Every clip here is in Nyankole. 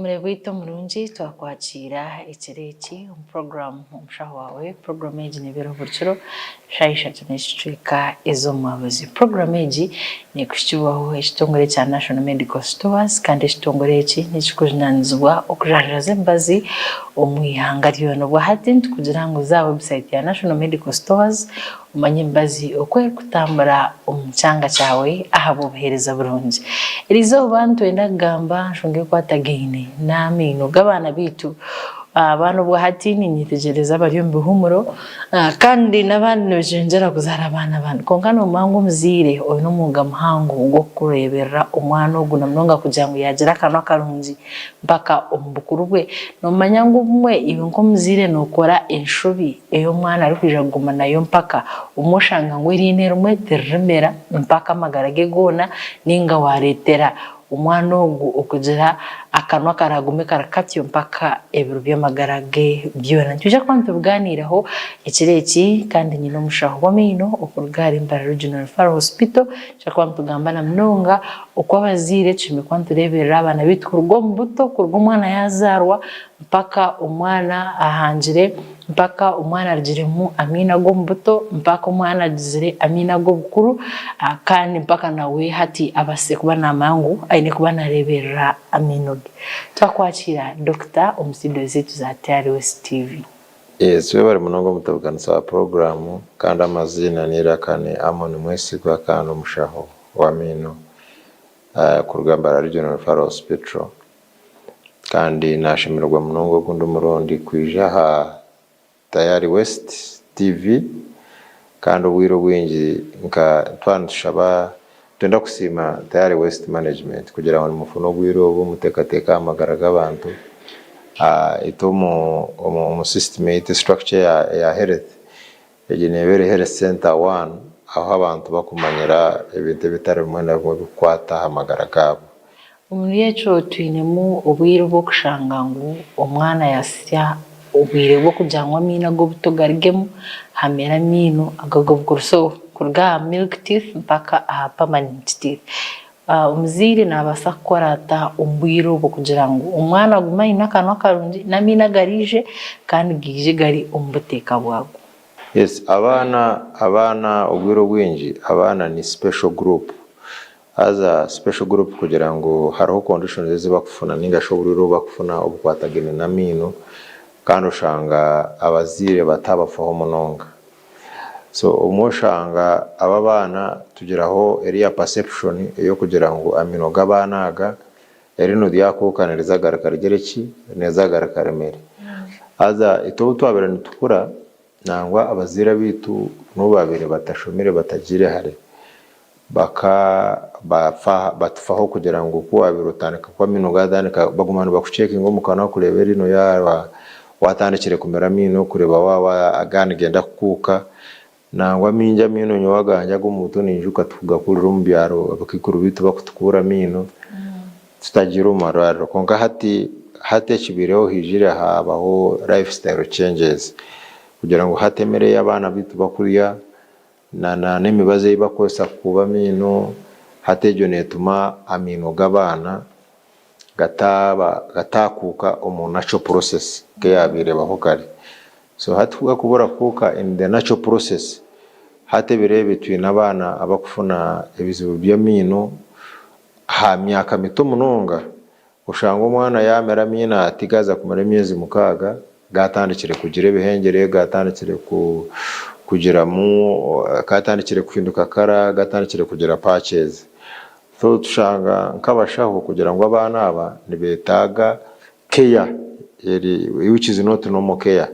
Omureebi waitu omurungi twakwakiira ekiro eki omu puroguraamu Omushaho Waawe. Puroguraamu egi neebeeraho buri kiro shaaha ishatu n'ekicweka ez'omumwabazi. Puroguraamu egi neekuhikibwaho ekitongore ekya National Medical Stores kandi ekitongore eki nikikujunaanizibwa okujanjaaza emibazi omu ihanga ryona. Obwahati nitukugira ngu za aha website ya National Medical Stores Omanye emibazi oku erikutambura omu kyanga kyawe ahabw'obuheereza burungi. Erizooba nitwenda kugamba aha nshonga ekwatagaine n'amaino g'abaana baitu. Abaana obwahati ninyetegyereza bari omu bihuumuro kandi n'abandi nibekyongyera kuzaara abaana abandi. Kwonka noomanya ngu omuzaire oine omwoga muhango gw'okureeberera omwana ogu na munonga kugira ngu yaagira akanwa karungi mpaka omu bukuru bwe. Noomanya ngu obumwe iwe nk'omuzaire nookora enshobi ei omwana arikwija kuguma nayo mpaka obumwe oshanga ngu eriino erimwe tiririmera mpaka amagara ge goona ninga wareetera omwana ogu okugira akanwa akaragume kari katyo mpaka ebiro by'amagara ge byona. Nitwija kuba nitubiganiiraho ekiro eki kandi nyine omushaho w'amaino okuruga ahari Mbarara Regional Referral Hospital nitwija kuba nitugamba na munonga oku abazaire tushemereire kuba nitureeberera abaana baitu kuruga omu buto kuruga omwana yaazaarwa mpaka omwana ahangire, mpaka omwana arugiremu amaino ag'omu buto, mpaka omwana agizire amaino ag'obukuru, kandi mpaka nawe hati abaasize kuba naamanya ngu aine kuba naareeberera amaino ge. Twakwakiira Dokita omu studio zaitu za TRS TV. Yes webare munonga omutebekanisa wa puroguramu kandi amaziina n'eiraka ni Amon Mwesigwa kandi omushaho w'amaino kuruga Mbarara Regional Referral Hospital. Kandi nashemererwa munonga ogundi omurundi kwija aha Tayari West TV kandi obwire obwingi nka twaba nitushaba nitwenda kusiima Tayari West management kugira ngu nimufuna obwire obu muteekateeka aha magara g'abantu. Itwe omu system yaitu structure eya health egi neeba eri health center one ahu abantu bakumanyira ebintu ebitari bimwe na bimwe ebikukwata aha magara gaabo. Omuri ekyo twinemu obwire obw'okushanga ngu omwana yasya obwire bw'okugira ngu amaino ag'obuto garugemu hamere amaino ag'obukuru so kuruga aha milk teeth mpaka aha permanent teeth. Omuzaire nabaasa kukora ata omu bwire obwo kugira ngu omwana agume aine akanwa karungi n'amaino agaraije kandi gaije gari omu buteeka bwago? Yes abaana abaana obwire obwingi abaana ni special group Haza special group kugira ngu hariho conditions ezi bakufuna ninga shi oburwaire obu bakufuna obukwatagaine n'amaino kandi oshanga abazaire batabafaho munonga. So obumwe oshanga abo abaana tugiraho eriya perception ey'okugira ngu amaino g'abaana aga erino ryakuuka niriza garuka rigire ki? Niriza garuka rimere. Haza itwe obu twabaire nitukura nangwa abazaire abaitu n'obu baabaire batashomire batagiire hare, Baka bafa batufaho kugira ngu ku wabaire otandika ku amaino gatandika baguma nibakucekinga omu kanwa kureeba eriino yaaba watandikire kumera amaino kureeba waaba agaba nigenda kukuuka. Nangwa maingi amaino nyowe agangye ag'omu buto ninjuka tukugakurira omu byaro abakaikuru baitu bakutukuura amaino tutagiire omu marwariro. Kwonka hati hati ekibaireho haijire habaho life style changes kugira ngu hati emere ei abaana baitu bakurya Na na n'emibazi ei bakukozesa kukuuba amaino, hati egyo neetuma amaino g'abaana gataaba gataakuuka omu natural process nk'eyaabaire ebaho kare. So hati ku gakubura kukuuka in the natural process, hati ebiro ebi twine abaana abakufuna ebizibu by'amaino aha myaka mito munonga. Oshanga omwana yaamera amaino ati gaaza kumara emyezi mukaaga gaatandikire kugira ebihengyere, gaatandikire kugiramu, gaatandikire kuhinduka kara, gaatandikire kugira patches. So tushanga nk'abashaho kugira ngu abaana aba nibeetaaga care eri which is not normal care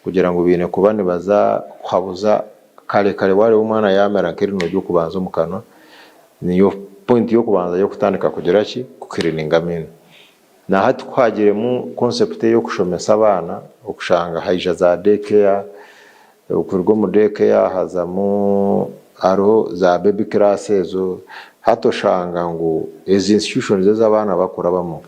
kugira ngu baine kuba nibaza kuhabuza kare kare waareeba omwana yaamera nk'eriino ry'okubanza omu kanwa, Niyo point y'okubanza y'okutandika kugira ki? Ku cleaninga amaino. Nahati ku hagiremu concept ey'okushomesa abaana, okushanga haija za day care, okuruga omu day care hazamu hariho za baby class ezo, hati oshanga ngu ezi institutions ezi abaana bakurabamu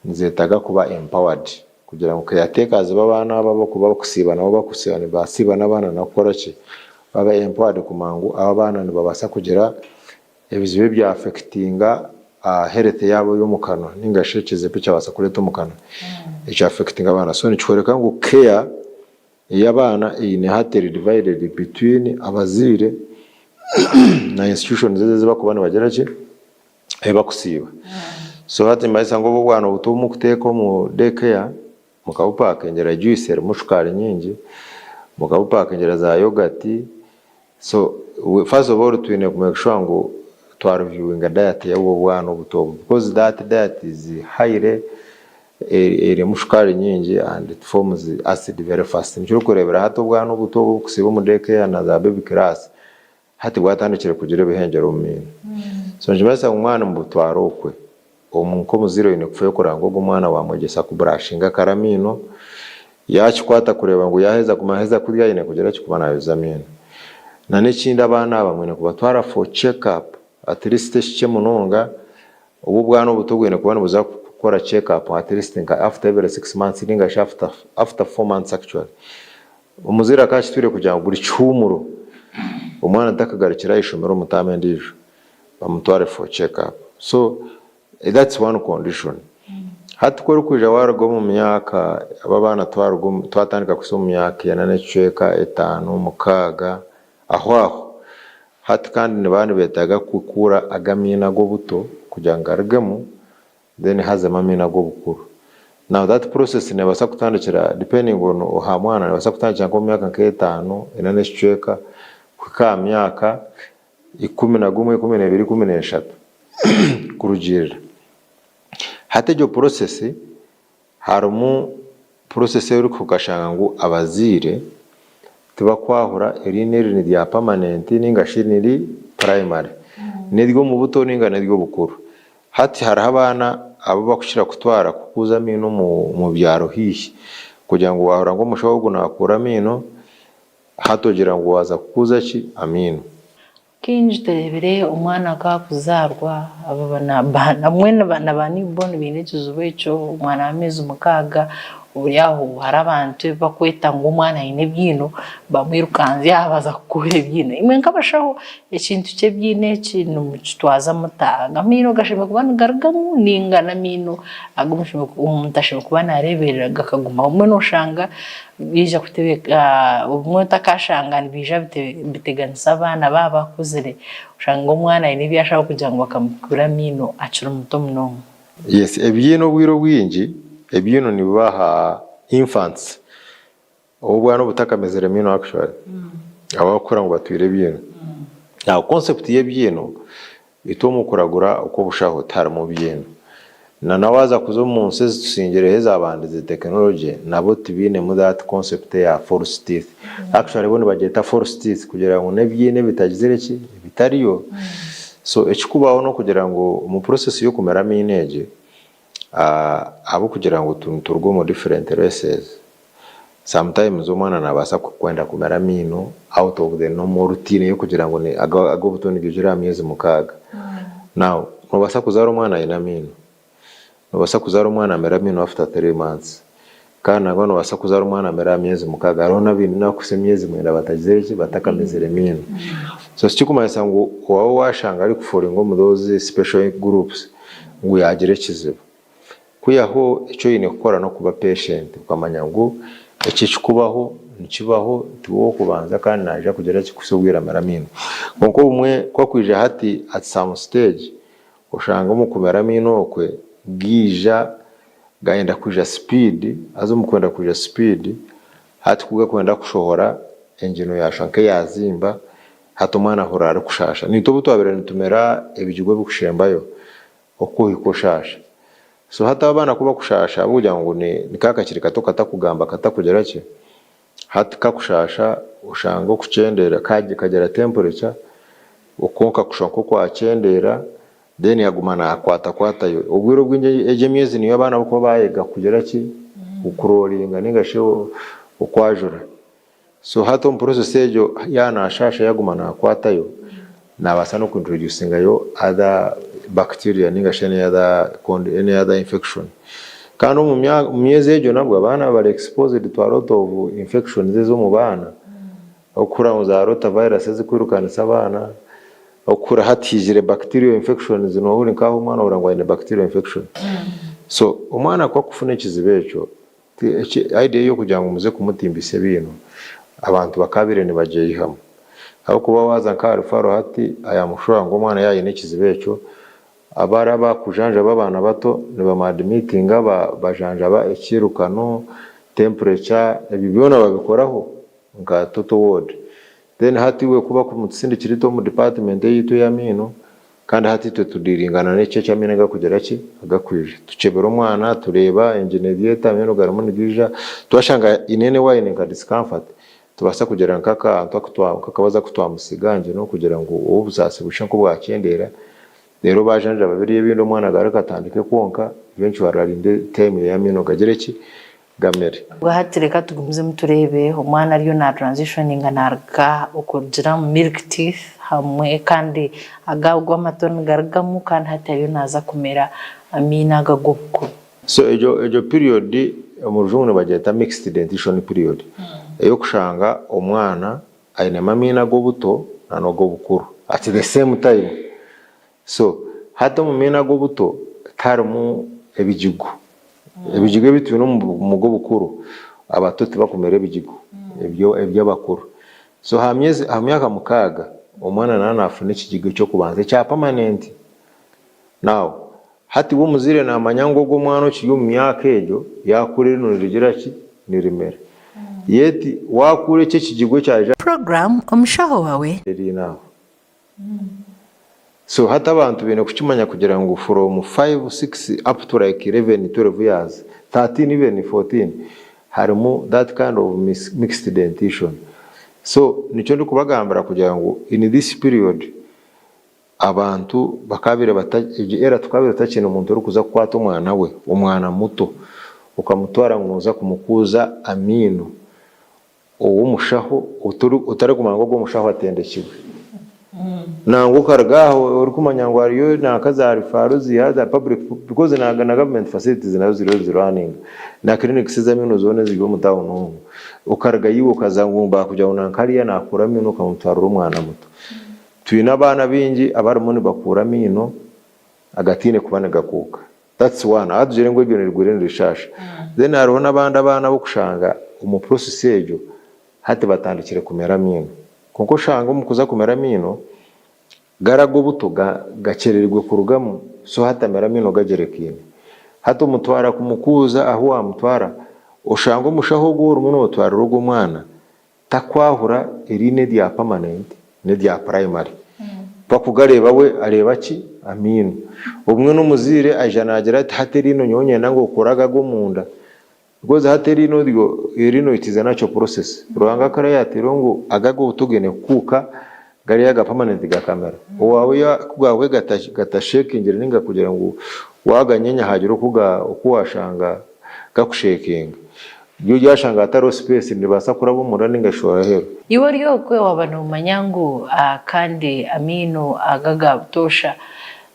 nizetaaga kuba empowered kugira ngu caretakers b'abaana abo abakuba bakusiiba nabo bakusiiba nibasiiba n'abaana n'okukora ki? Babe empowered kumanya ngu abo abaana nibabaasa kugira ebizibu ebya affectinga health yaabo ey'omu kanwa ninga shi ekizibu ekyabaasa kureeta omu kanwa ekya affectinga abaana. So nikikworeka ngu care ey'abaana eine hati eri divided between abazaire na institutions ezi ezibakuba nibagira ki? Ebi bakusiiba. So hati nimanyisa ngu obu obwana obuto obu mukuteeka omu day care mukabupakingira juice erimu shukaari nyingi, mukabupakingira za yogati, so first of all twine ku make sure ngu twa reviewinga diet y'obu obwana obuto obu because that diet is highly erimu shukaari nyingi and it forms acid very fast. Nikyo orikureebera hati obwana obuto obu obukusiiba omu day care na za baby class Hati bwatandikire kugira ebihengyero omu maino. So nikimanyisa ngu omwana mubutware okwe. Omu nk'omuzaire oine kufayo kureba ngu ogu omwana wamwegyesa kuburashinga kare amaino, yakikwata kureeba ngu yaheza kumaheza kurya aine kugira ki kuba nayoza amaino. Na n'ekindi abaana aba mwine kubatwara for check up at least ekikye munonga obu obwana obuto bwine kuba nibuza kukora check up at least nka after every 6 months ninga shi after 4 months actually. Omuzaire akakitwire kugira ngu buri kihuumuro omwana atakagarukire aha ishomero omu taama endiijo bamutware for check up. So that's one condition. Hati ku orikwija waaruga omu myaka, aba abaana twaruga omu twatandika kuhitsya omu myaka ena n'ekicweka, etaano, mukaaga, aho aho. Hati kandi nibaba nibeetaaga kukuura ag'amaino ag'obuto kugira ngu garugemu then hazemu amaino ag'obukuru. Now that process nebaasa kutandikira depending on aha mwana nebaasa kutandikira nk'omu myaka nk'etaano, ena n'ekicweka kuhika aha myaka 11, 12, 13 kurugiirira. Hati egyo process harimu process ei orikuhika okashanga ngu abazaire tibakwahura eriino eri nirya permanent ninga shi niri primary, n'ery'omu buto ninga n'ery'obukuru. Hati hariho abaana abu bakukira kutwara kukuuza amaino omu byaro haihi kugira ngu waahurira ngu omushaho ogu naakuura amaino, hati ogira ngu waaza kukuuza ki? Amaino. Kaingi tureebire omwana ku arikuzaarwa abamwe na ba new born baine ekizibu ekyo, omwana w'ameezi 6 ori aho hariho abantu ebi barikweta ngu omwana aine ebiino bamwirukanzya baza kukura ebiino. Imwe nk'abashaho ekintu ky'ebiino eki nimukitwaza muta? Amaino gashemereire kuba nigarugamu ninga n'amaino agu omuntu ashemereire kuba naareeberera gakagumaho? Obumwe noshanga Biija kutebeka obumwe otakashanga nibiija biteganisa abaana baaba bakuzire oshanga omwana aine ebi ashaba kugira ngu bakamukura amaino akiri muto munonga. Yes ebiino obwire obwingi ebiino nibiba aha infants obu obwana obutakamezire miino actually abakukura ngu batwire ebiino. Now concept y'ebiino Itwe omu kuragura okw'obushaho tiharimu byino. Na na waaza kuza omu nsi ezitusingireho ezaabandize tekinologye nabo tibainemu that concept eya false teeth. Actually bo nibagyeta false teeth kugira ngu n'ebiine ebitagizire ki, ebitariyo. So ekirikubaho n'okugira ngu omu process y'okumera amaino egi, ahabw'okugira ngu nituruga omu different races, Sometimes omwana nabaasa kwenda kumera amaino out of the normal routine y'okugira ngu ag'obuto nigaijura aha myezi 6. Now nobaasa kuzaara omwana aine amaino, nobaasa kuzaara omwana amere amaino after 3 months, kandi nangwa nobaasa kuzaara omwana amere aha myezi 6. Hariho n'abaine n'abakuhitsya emyezi 9 batagizire ki, batakamezire maino. So tikirikumanyisa ngu waaba washanga arikufallinga omu those special groups ngu yaagira ekizibu. Kwihaho eki oine kukora n'okuba patient okamanya ngu eki ekikubaho nikibaho tiwe w'okubanza kandi naija kugira ki kuhitsya obwire amere amaino. Kwonka obumwe ku akwija hati at some stage oshanga omu kumera amaino okwe gaija gayenda kwija speed haza omu kwenda kwija speed hati ku gakwenda kushohora engino yashusha nk'eyazimba hati omwana ahurira arikushaasha. Naitwe obu twabaire nitumera ebijugwa ebikushembayo Okuhika oshaasha. So hati abaana ku bakushaasha ahabw'okugira ngu ni ka kakiri kato katakugamba katakugira ki, hati kakushaasha oshanga okukyendeera kagira temperature kwonka kushusha nk'okwakyendeera then aguma naakwatakwatayo. Obwire obwingi egyo emyezi niyo abaana barikuba baayega kugira ki, kuroringa ninga shi okwajura. So hati omu process egyo yaaba nashaasha yaguma nakwatayo nabaasa noku introducingayo other bacteria ninga shi any other any other infection. Kandi omu myezi egyo nabwo abaana bari exposed to a lot of infections ezomu baana, okuhurira ngu za rota virus ezikwirukanisa abaana. Okukura hati haijire bacterial infections nohurira nkaho omwana ohurira ngu aine bacterial infection. So omwana ku akufuna ekizibu ekyo, idea y'okugira ngu muze kumutimbisa ebiino, abantu bakabaire nibagyeyihamu. Ahabw'okuba waaza nka ahari Faro hati ayamushura ngu omwana yaaba aine ekizibu ekyo, abari abakujanjaba abaana bato nibamu admittinga bajanjaba ekiirukano, temperature, ebyo byona babikoraho nka total ward. Then hati iwe ku bakumutusindikira itwe omu department eyaitu ey'amaino, kandi hati itwe tudiilingana n'eki eky'amaino agakugira ki, agakwija. Tukyebera omwana, tureeba engine eryeta, amaino garimu nigaija, twashanga in any way aine nka discomfort, tubaasa kugira nk'akantu aku nk'akabazi aku twamusiiga aha ngino kugira ngu obusaasi bushushe nk'obwakyendeera, reero baajanjaba biriya ebindi omwana agaruke atandike kwonka, eventually arinde time ey'amaino gagire ki, gamere. Obwo hati reka tugumizemu tureebe omwana ariyo na transitioninga naruga okurugira omu milk teeth hamwe kandi agago amato nigarugamu kandi hati ariyo naza kumera amaino ago ag'obukuru. So egyo egyo period omu rujungu nibagyeta mixed dentition period ey'okushanga omwana ainemu amaino ag'obuto na n'ag'obukuru at the same time. So hati omu maino ag'obuto tiharimu ebigigo. Ebigigo ebi twine omu g'obukuru, abato tibakumera ebigigo eby'abakuru. So aha myezi aha myaka mukaaga, omwana naaba naafuna ekigigo eky'okubanza ekya permanent. Now hati we omuzaire naamanya ngu ogu omwana okiri omu myaka egyo, yaakura erino nirigira ki? Nirimera. Yet waakura eki ekigigo ekyaija. Program Omushaho Wawe. Eriine aho. So hati abantu baine kukimanya kugira ngu from five, six up to like 11, 12 years, 13 even 14 harimu that kind of mixed dentition. So nikyo ndikubagambira kugira ngu in this period abantu bakabaire bata egyo era tukabaire tutakiine muntu orikuza kukwata omwana we, omwana muto okamutwara ngu noza kumukuuza amaino ow'omushaho otarikumanya ngu ogwo omushaho atendekirwe. Nangwa okaruga aho orikumanya ngu hariyo nanka za referral ziiha za public because na na government facilities nazo ziriyo nizirunninga na clinics ez'amaino zoona eziri omu town omu. Okarugayo iwe okaza ngu baakugira ngu nanka hariya naakura amaino okamutwarira omwana muto. Twine abaana baingi abarimu nibakuura amaino agataine kuba nigakuuka. That's one, aha tugire ngu eryo nirigwire nirishaasha. Then hariho n'abandi abaana abokushanga omu process egyo hati batandikire kumera amaino. Kwonka oshanga omu kuza kumera amaino, gari ag'obuto gakyererigwe kurugamu so hati amera amaino gagyerekaine. Hati omutwara kumukuuza ahu wamutwara, oshanga omushaho ogu orimu notwarira ogwo omwana Takwahura eriino erya permanent n'erya primary. Ku akugareeba we areeba ki? Amaino. Obumwe n'omuzaire aija naagira ati hati eriino nyowe niinyenda ngu okore aga ag'omunda. Because hati eriino ryo, eriino it is a natural process. Ruhanga akaba yaataireho ngu aga ag'obuto gaine kukuuka, gariya aga permanent gakamera. Owaawe ya ku gaawe gatasheekingire nainga kugira ngu waaganyenya haagira oku oku waashanga gakusheekinga. Ryo ryashanga hatariho space niribaasa kuraba omunda ninga shi aheeru. Iwe ori okwe waaba noomanya ngu kandi amaino aga aga butoosha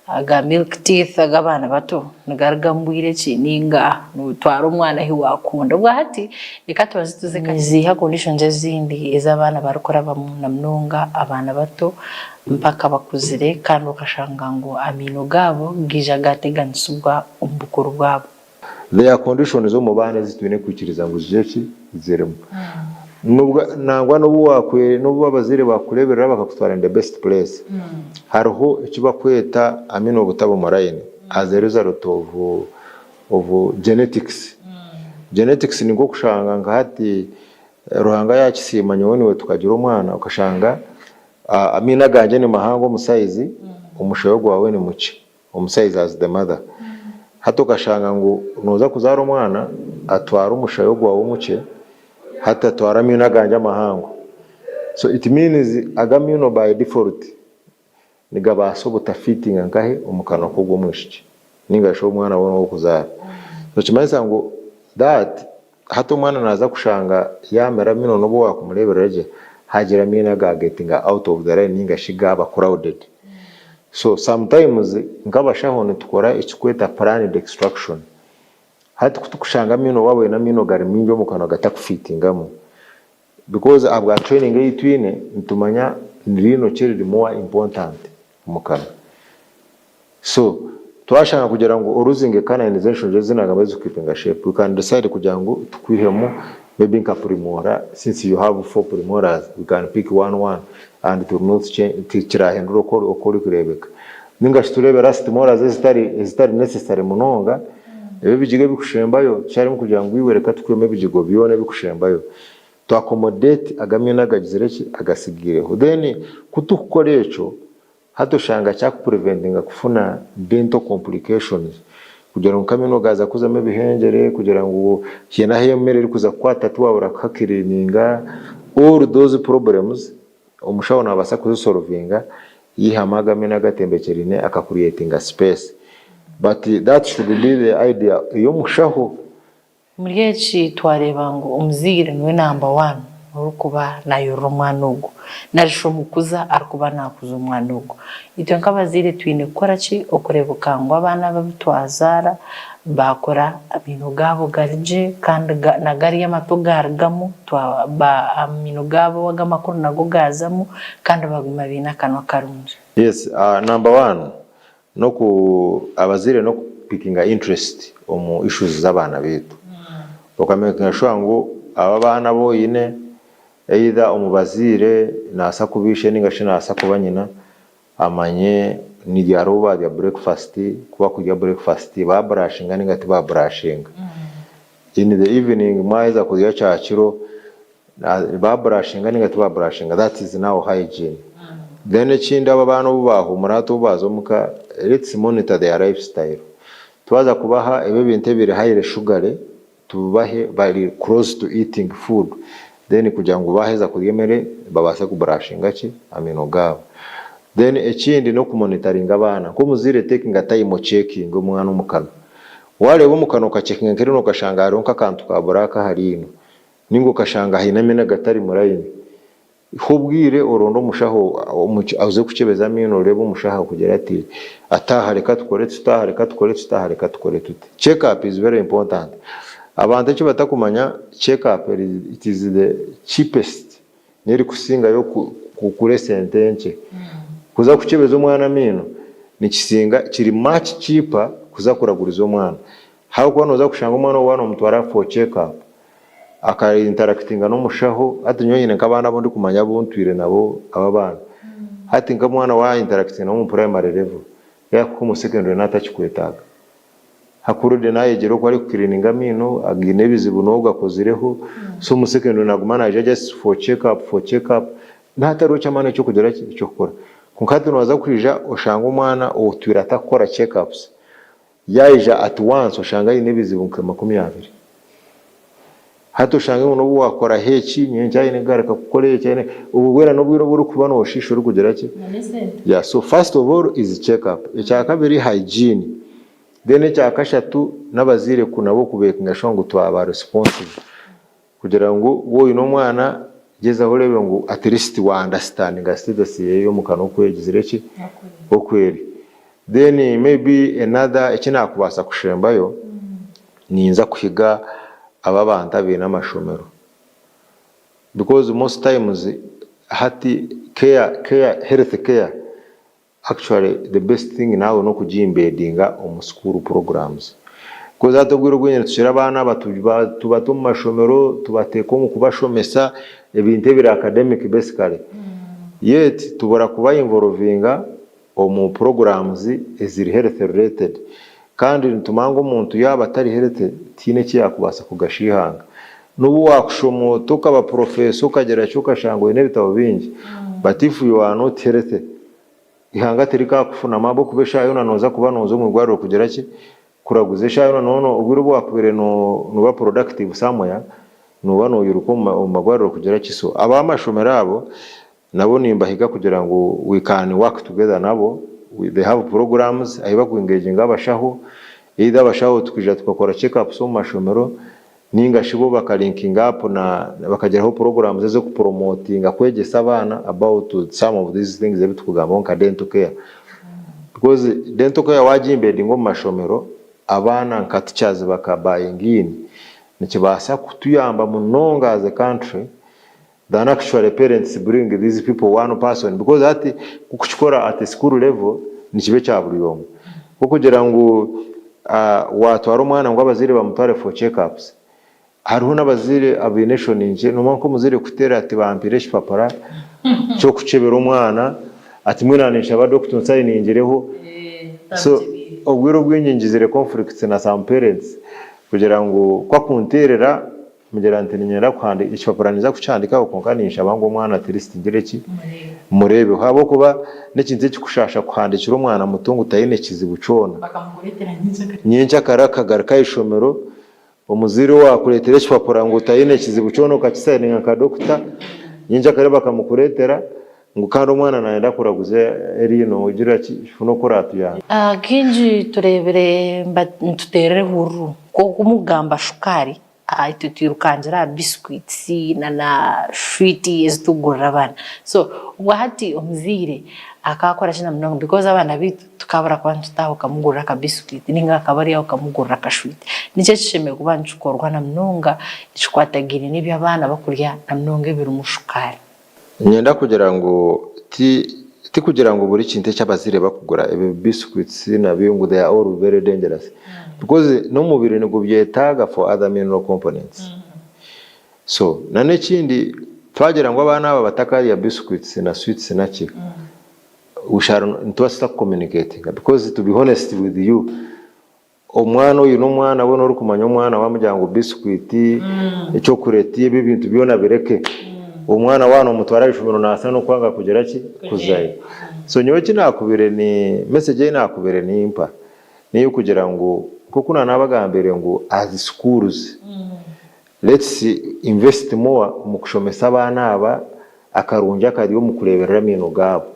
aga milk teeth ag'abaana bato nigarugamu bwire ki ninga nootwara omwana ahi waakunda. Obwa hati reka tubanze tuze Niziiha conditions ezindi ezi abaana barikurabamu na munonga abaana bato mpaka bakuzire kandi okashanga ngu amaino gaabo gaija gaateganisibwa omu bukuru bwabo. There are conditions omu baana ezi twine kwikiriza ngu zigire ki? Zirimu. Nubwo nangwa nobu wakwe nobu abazaire bakureberera bakakutwara in the best place, hariho eki bakweta amino obutaba omu line as a result of of genetics. Genetics ni nk'okushanga nka hati Ruhanga yakisiima nyowe naiwe tukagira omwana okashanga amaino agangye ni mahango omu size, omushayo gwawe ni mukye. Omu size as the mother. Hati okashanga ngu noza kuzaara omwana atware omushayo gwawe omukye hati atware amaino agangye amahango. So it means ago amaino by default nigabaasa obutafitinga nkahe omu kanwa k'ogwo omwishiki ninga shi omwana woona ow'okuzaara. So nikimanyisa ngu that hati omwana naza kushanga yamera amaino n'obu wakumureeberera gye hagira amaino aga getinga out of the line ninga shi gaaba crowded. So sometimes nk'abashaho nitukora ekikweta planned extraction. Hati kutukushanga amaino waaba oine amaino gari maingi omu kanwa gatakufitingamu because ahabwa training ei twine nitumanya ni riino ki eriri more important. Omu kanwa. So twashanga kugira ngu oruzinge canines enshonga ezi nagamba ezi kukeepinga shape we can decide kugira ngu tukwihemu maybe nka premolar since you have four premolars we can pick one one and it will not change tikirahindura oku oku orikureebeka. Ninga shi tureebe last molars ezitari ezitari necessary munonga ebi ebigigo ebikushembayo tukyarimu kugira ngu iwe reka tukwihemu ebigigo byona ebikushembayo tu accommodate agamwe n'agagizire ki agasigaireho then ku tukukora ekyo Hati oshanga kyakupreventinga kufuna dental complications kugira ngu nk'amaino gaaza kuzamu ebihengyere, kugira ngu haine ahu emere erikuza kukwata tiwabura kuhakiriininga, all those problems omushaho nabaasa kuzisolvinga yaihamu ago amaino agatembekyereine akacreatinga space but that should be the idea ey'omushaho. Omuri eki twareeba ngu omuzaire niwe namba wani orikuba nayorora omwana ogwo nari shi omukuza arikuba nakuza omwana ogwo. Itwe nk'abazaire twine kukora ki okureebeka ngu abaana abu twazaara baakura amaino gaabo gari gye kandi na gariya amato gaarugamu amaino gaabo ag'amakuru nago gaazamu kandi baguma baine akanwa karungi. Yes, number one N'oku abazaire n'oku pickinga interest omu issues z'abaana baitu. Oka makinga sure ngu abo abaana abu oine either omu bazaire naasa kuba ishe ninga shi naasa kuba nyina amanye ni ryari obu baarya breakfast, ku bakurya breakfast ba brushinga ninga tiba brushinga. In the evening mwaheza kurya kyakiro Ba brushinga ninga tiba brushinga that is now hygiene. Then ekindi abo abaana obu bahumura hati obu baza omuka let's monitor their lifestyle. Twaza kubaha ebi ebintu ebiri highly sugary tubibahe bari close to eating food then kugira ngu baheza kurya emere babaase ku brushinga ki amaino gaabo. Then ekindi noku monitoringa abaana nkomuzaire takinga time ocekinge omwana omukanwa. Wareeba omukanwa okacekinga nkerinu okashanga hariho nkakantu ka black aha riino Ninga okashanga haine amaino agatari mu layini. Ha obwire oronde omushaho oze kukyebeza amaino oreebe omushaho akugira ati ati aha reka tukore tuti, aha reka tukore tuti, aha reka tukore tuti. Check up is very important. Abantu eki batakumanya check up it is the cheapest niyo erikusingayo kugura esente nkye. Kuza kukyebeza omwana amaino nikisinga kiri much cheaper kuza kuraguriza omwana. Ahabw'okuba nooza kushanga omwana ou waaba noomutwara for check up aka interactinga n'omushaho, hati nyowe nyine nk'abaana abu ndikumanya abu ntwire nabo abo abaana, hati nk'omwana waaba interactinga nawe omu primary level, yaakuhika omu secondary naaba atakikwetaaga. Hakurude naayegyera oku arikukiriininga amaino, agiine ebizibu n'ogu akozireho, so omu secondary naaguma naija just for check up, for check up, nahatariho ky'amaani eky'okugira ki, eky'okukora. Kwonka hati nooza kwija oshange omwana otwire atakukora check ups, Yaija at once oshanga aine ebizibu nka 20. Hati oshange ngu nobu wakoraho eki nyenkya aine kugaruka kukora eki aine obwo bwena nobwire obu orikuba noshiisha orikugira ki? Yeah so first of all is check up. Ekyakabiri hygiene. Then ekyakashatu nabazaire ku nabo kubekinga sure ngu twaba responsible. Kugira ngu waaba oine omwana, gyezaho oreebe ngu at least wa understandinga status ye y'omuka n'oku egizire ki, oku eri. Then maybe another eki naakubaasa kushembayo, ninza kuhiga aba abantu abaine amashomero because most times hati care, care, health care Actually the best thing naawe n'okugi embeddinga omu school programs coz hati obwire obwingi nitukira abaana aba tubata omu mashomero tubateeka omu kubashomesa ebintu ebiri academic basically yet tubura kuba involvinga omu programs eziri health related kandi nitumanya ngu omuntu yaaba atari healthy tihaine eki yaakubaasa kugasha eihanga. N'obu waakushoma ota okaba professor okagira ki okashanga oine ebitabo bingi but if you are not healthy eihanga tirikaakufunamu ahabw'okuba eshaaha yoona nooza kuba nooza omu irwariro kugira ki? Kuraguza. Eshaaha yoona nooba obwire obu waakubaire nooba productive somewhere nooba nooyiruka omu marwariro kugira ki? So ab'amashomero abo nabo nimbahiga kugira ngu we can work together nabo, they have programs ahi baku engaginga abashaho, either abashaho tukaija tukakora check ups omu mashomero ninga shi bo baka linkinga up na bakagiraho programs ezoku promotinga kwegyesa abaana about some of these things ebi tukugambaho nka dental care because dental care wagi embeddinga omu mashomero abaana nka teachers baka buying in nikibaasa kutuyamba munonga as a country. than actually parents bring these people one person because hati kukikora at a school level nikiba ekya buri omwe. Nkokugira ngu watwara omwana ngu abazaire bamutware for check ups, hariho n'abazaire abaine enshoni nkye, nomanya nk'omuzaire kuteera ati bampaire ekipapura ky'okukyebera omwana ati mbwenu ninshaba doctor onsayiningireho. So obwire obwingi ngizire conflicts na some parents kugira ngu ku akunteerera Mugira nti, Niinyenda kuhandiika, ekipapura ninza kukihandikaho kwonka ninshaba ngu omwana at least ngire ki? Mmureebeho. Ahabw'okuba n'ekintu ekikushaasha kuhandiikira omwana muto ngu taine kizibu kyona. Nyenkyakare akagaruka aha ishomero, omuzaire owaakureetera ekipapura ngu taine kizibu kyona okakisayininga nka dokita, nyenkyakare bakamukureetera ngu kandi omwana naayenda kuraguza eriino ogira ki? Funa oku oraatuyambe. Kaingi tureebire nituteera ehururu nk'okumugamba shukaari Itwe twirukangira aha biscuits na na shwiti ezi turikugurira abaana. So obwa hati omuzaire akakora ki na munonga because abaana baitu tukabura kuba nitutaaha okamugurira aka biscuit ninga akaba ari aho okamugurira akashwiti. Niki ekishemereire kuba nikikorwa na munonga ekikwatagaine n'ebi abaana bakurya na munonga ebirimu shukaari? Niinyenda kugira ngu ti ti kugira ngu buri kintu eki abazaire bakugura ebi biscuits nabyo ngu they are all very dangerous because n'omubiri nigubyetaaga for other mineral components. So na n'ekindi twagira ngu abaana aba batakarya biscuits na sweets naki we shall nitubaasa ku communicatinga because to be honest with you Omwana oyu n'omwana we n'orikumanya omwana wamugira ngu biscuit, chocolate ebi ebintu byona bireke. Omwana waaba nomutwara aha ishomero nabaasa n'okwanga kugira ki? Kuzayo. So nyowe eki nakubaire ni message ei nakubaire nimpa n'eyokugira ngu nk'oku nanabagambiire ngu as schools let's invest more omu kushomesa abaana aba akarungi akari omu kureeberera amaino gaabo.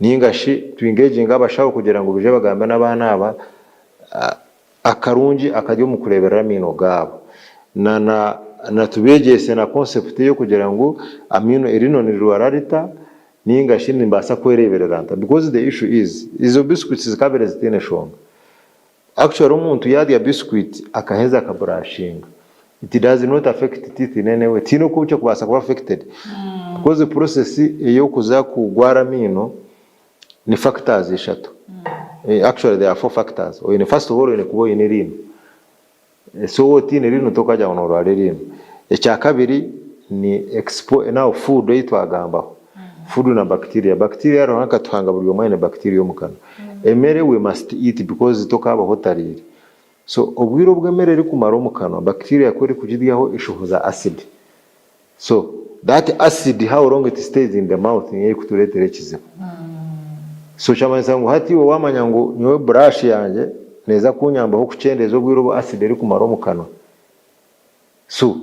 Nainga shi tu engaginge abashaho kugira ngu baije bagambe n'abaana aba akarungi akari omu kureeberera amaino gaabo. Na na na tubeegyese na concept ey'okugira ngu amaino eriino nirirwara rita nainga shi nimbaasa kwereeberera nta because the issue is ezo biscuits zikaabaire zitaine shonga. Actually omuntu yarya biscuit akaheza akaburashinga it does not affect teeth in any way tihaine oku kirikubaasa kuba affected because process eyokuza kugwara amaino ni factors ishatu actually there are four factors oine first of all oine kuba oine eriino so waaba otiine eriino tokagira ngu norwara eriino ekyakabiri ni expo now food eyi twagambaho Food na bacteria, bacteria Ruhanga akatuhanga buri omwe aine bacteria omu kanwa. Emere we must eat because tokabaho otariire. So obwire obu emere erikumara omu kanwa bacteria ku erikugiryaho eshohoza acid. So that acid how long it stays in the mouth niyo erikutureetera ekizibu. So kyamanyisa ngu hati iwe wamanya ngu nyowe brush yangye neeza kunyambaho kukyendeeza obwire obu acid erikumara omu kanwa. So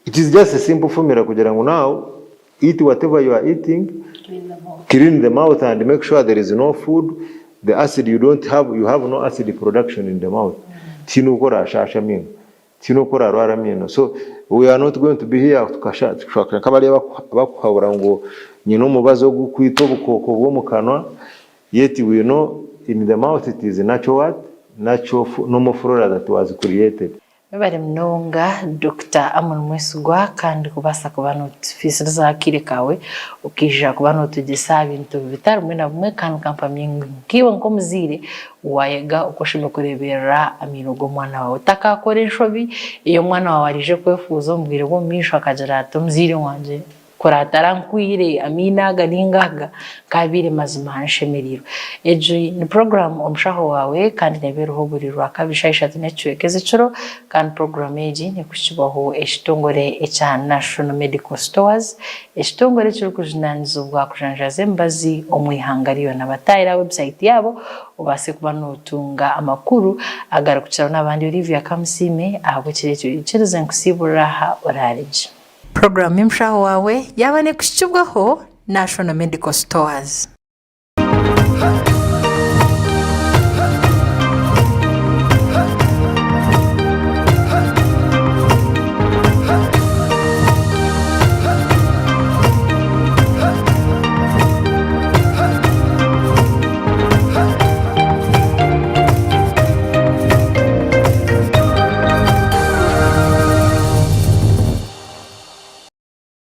it is just a simple formula kugira ngu now eat whatever you are eating, clean the mouth and make sure there is no food, the acid you don't have, you have no acid production in the mouth. Tihaine oku orashaasha amaino, tihaine oku orarwara amaino. So we are not going to be here tukashaka nk'abariya abakuhabura ngu nyine omubazi ogurikwita obukooko bw'omu kanwa yet we know in the mouth it is natural what? Natural normal flora that was created. Webare munonga Dokita Amon Mwesigwa kandi kubaasa kuba notufiisiriza akaire kaawe okaija kuba notwegyesa aha bintu bitari bimwe na bimwe kandi nkampamya ngu nkaiwe nk'omuzaire waayega oku oshemereire kureeberera amaino g'omwana waawe. Otakakora enshobi ei omwana waawe araije kwefuuza omu bwire bw'omu maisho akagira ati omuzaire wangye Kuri atarankwire amaino aga ninga aga, nkaabaire mazima nshemereirwe. Egi ni puroguraamu Omushaho Waawe kandi neeba eriho buri Rwakabiri shaaha ishatu n'ekicweka ez'ekiro kandi puroguraamu egi neekuhikibwaho ekitongore ekya National Medical Stores, ekitongore ekirikujunaanizibwa kujanjaaza emibazi omu ihanga ryona. Bataahire aha website yaabo obaase kuba nootunga amakuru agarikukiraho n'abandi. Olivia Kamusiime ahabw'ekiro ekyo ikirize nkusiiburire aha oraare gye. Puroguraamu y'omushaho waawe yaaba neekuhikibwaho National Medical Stores.